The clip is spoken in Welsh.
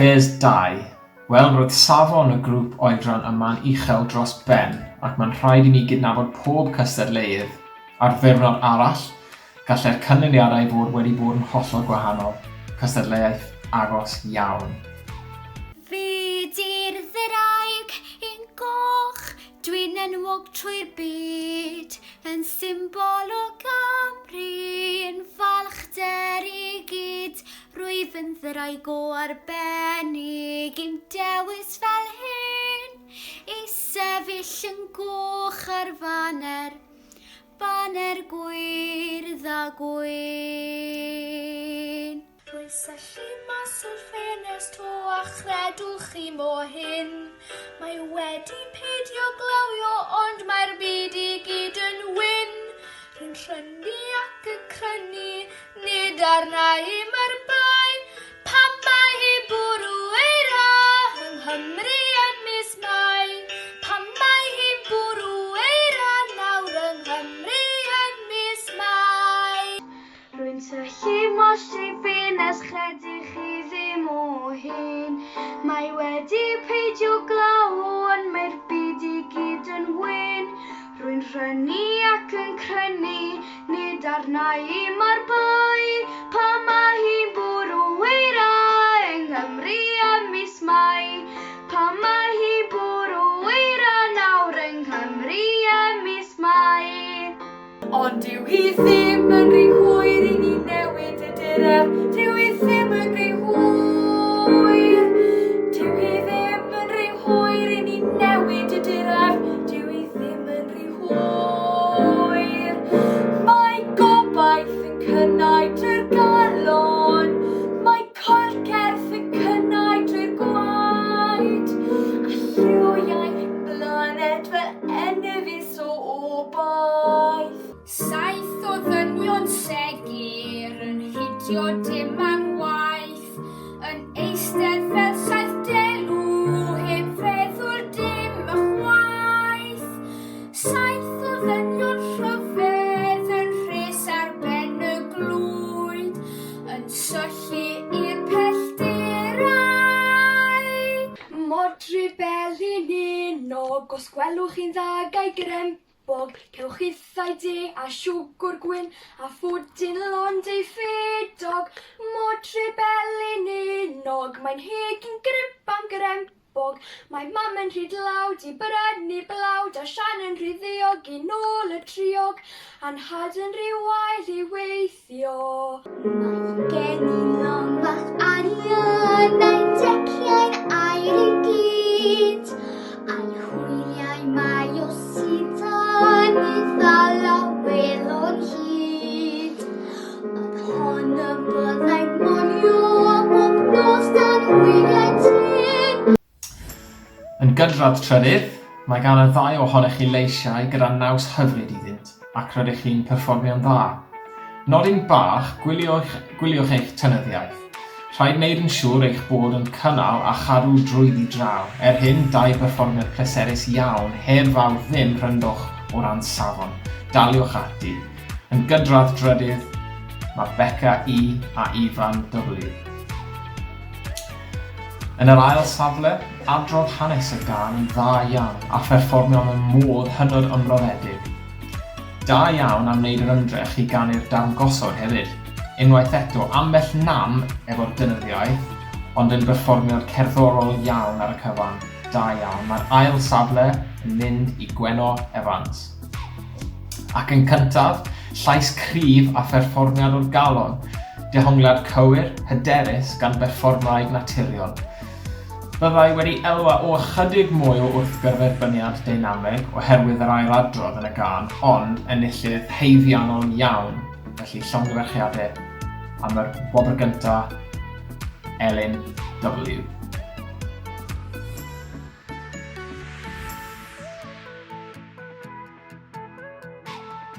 Phase 2. Wel, roedd safon y grŵp oedran yma'n uchel dros ben ac mae'n rhaid i ni gydnabod pob cystadleuydd. Ar ddiwrnod arall, gallai'r canlyniadau fod wedi bod yn hollol gwahanol. Cystadleuaeth agos iawn. Fi 'di'r ddraig un goch, Dwi'n enwog trwy'r byd, yn symbol o Gymru, yn falchder i gyd. Rwyf yn ddraig o arbennig i'm dewis fel hyn, i sefyll yn goch ar faner, baner gwyrdd a gwyn. Rwy'n syllu mas o'r ffenest to a chredwch chi mo hyn. Mae wedi peidio glawio ond mae'r byd i gyd yn wyn. Rwy'n rhynnu ac yn crynu, nid arna i mae'r bai. Pam mae hi bwrw eira yng Nghymru ym mis Mai? Pam mae hi'n bwrw eira nawr yng Nghymru ym mis Mai? Rwy'n syllu mas trwy ffenest, chredu chi ddim o hyn. Mae wedi peidio glaw, ond mae'r byd i gyd yn wyn. Rwy'n rhynnu ac yn crynu, nid arna i mae'r bai. Pam mae hi'n bwrw eira yng Nghymru ym mis Mai? Pam mae hi'n bwrw eira nawr yng Nghymru ym mis Mai? Ond dyw hi ddim yn rhy hwyr i ni newid y diref, dyw hi ddim yn rhy hwyr. Dyw hi ddim yn rhy hwyr i ni newid y diref, dyw hi ddim yn rhy hwyr. Mae gobaith yn cynnau drwy'r galon, mae coelcerth yn cynnau drwy'r gwaed, a lliwiau blaned fel enfys o obaith. Saith o ddynion segur yn hidio dim am waith, yn eistedd fel saith delw heb feddwl dim ychwaith. Saith o ddynion rhyfedd yn rhes ar ben y glwyd, yn syllu i'r pellterau. Modryb elin unog, os gwelwch chi'n dda gai grempog, cewch chithau de a siwgwr gwyn a phwdin lond ei ffedog. Modryb elin unog, mae'n heg i'n grimp am grempog, mae mam yn rhy dlawd i brynu blawd a Sian yn rhy ddiog i nôl y triog, a'n nhad yn rhy wael i weithio. Mae gen i lon fach arian a'i deciau'n aur i gyd, a'i hwyliau mae o sidan i ddal a welon hyd. Ond hon y byddai'n monio bob nos dan wyliau tyn. Yn gydradd trydydd, mae gan y ddau ohonych chi leisiau gyda naws hyfryd iddynt, ac rydych chi'n perfformio'n dda. Nodyn bach, gwyliwch, gwyliwch eich tynyddiaeth. Rhaid wneud yn siŵr eich bod yn cynnal a chadw drwyddi draw. Er hyn, dau berfformiad pleserus iawn, heb fawr ddim rhyndwch o ran safon. Daliwch ati. Yn gydradd drydydd, mae Beca E a Ifan W. Yn yr ail safle, adrodd hanes y gân yn dda iawn a pherfformio mewn modd hynod ymroddedig. Da iawn am wneud yr ymdrech i ganu'r darn gosod hefyd. Unwaith eto, ambell nam efo'r dynyddiaeth, ond yn berfformiad cerddorol iawn ar y cyfan. Da iawn. Mae'r ail safle yn mynd i Gwenno Evans. Ac yn cyntaf, llais cryf a pherfformiad o'r galon. Dehongliad cywir, hyderus gan berfformwraig naturiol. Byddai wedi elwa o ychydig mwy o wrthgyferbyniad deinameg oherwydd yr ailadrodd yn y gân, ond enillydd haeddiannol iawn, felly llongyfarchiadau am yr wobr gyntaf, Elin W.